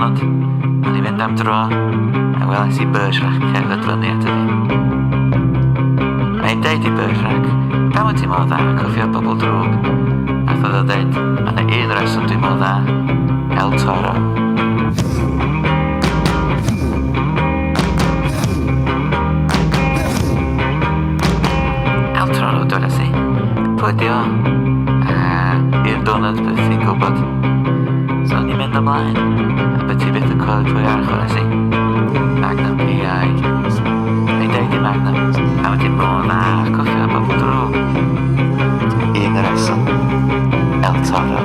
diwrnod, o'n i'n mynd am dro, a welais i Bergerac cerdded fyny ato fi. A i'n deud i Bergerac, pam wyt ti mor dda cwffio bobl drwg? A oedd o ddeud, mae yna un reswm dwi mor dda, El Toro. El Toro, dwedes i. Pwy ydi o? A un diwrnod bydd ti'n gwybod. So o'n i'n mynd ymlaen, a beth ti byth yn clywed pwy arall weles i? Magnum P.I. Neu deud i Magnum, a wedi mor dda cwffio bobl drwg. Un reswm, El Toro.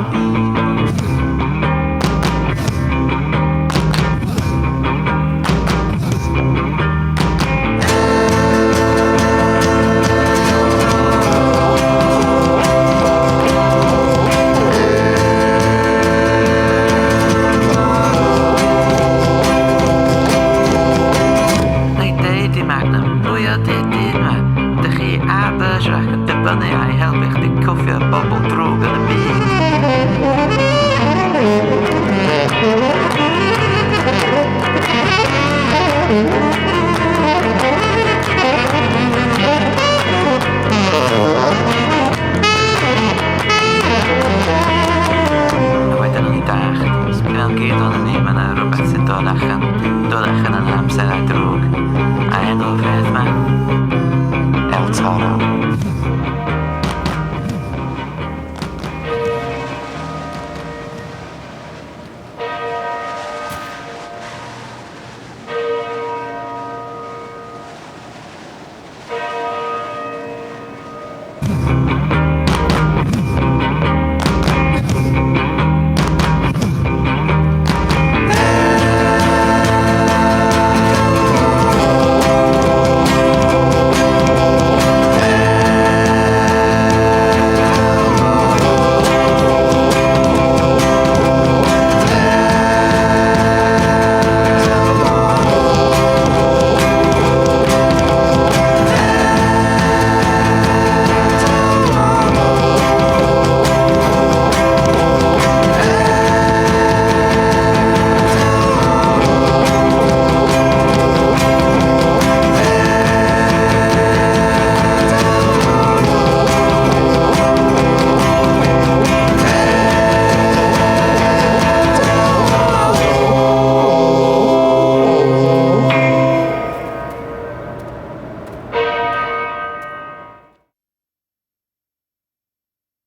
Neu deud i Magnum, pwy ydy'r dyn 'ma? Dych chi a Bergerac yn dibynnu ar ei helpu chdi cwffio bobl drwg yn y byd.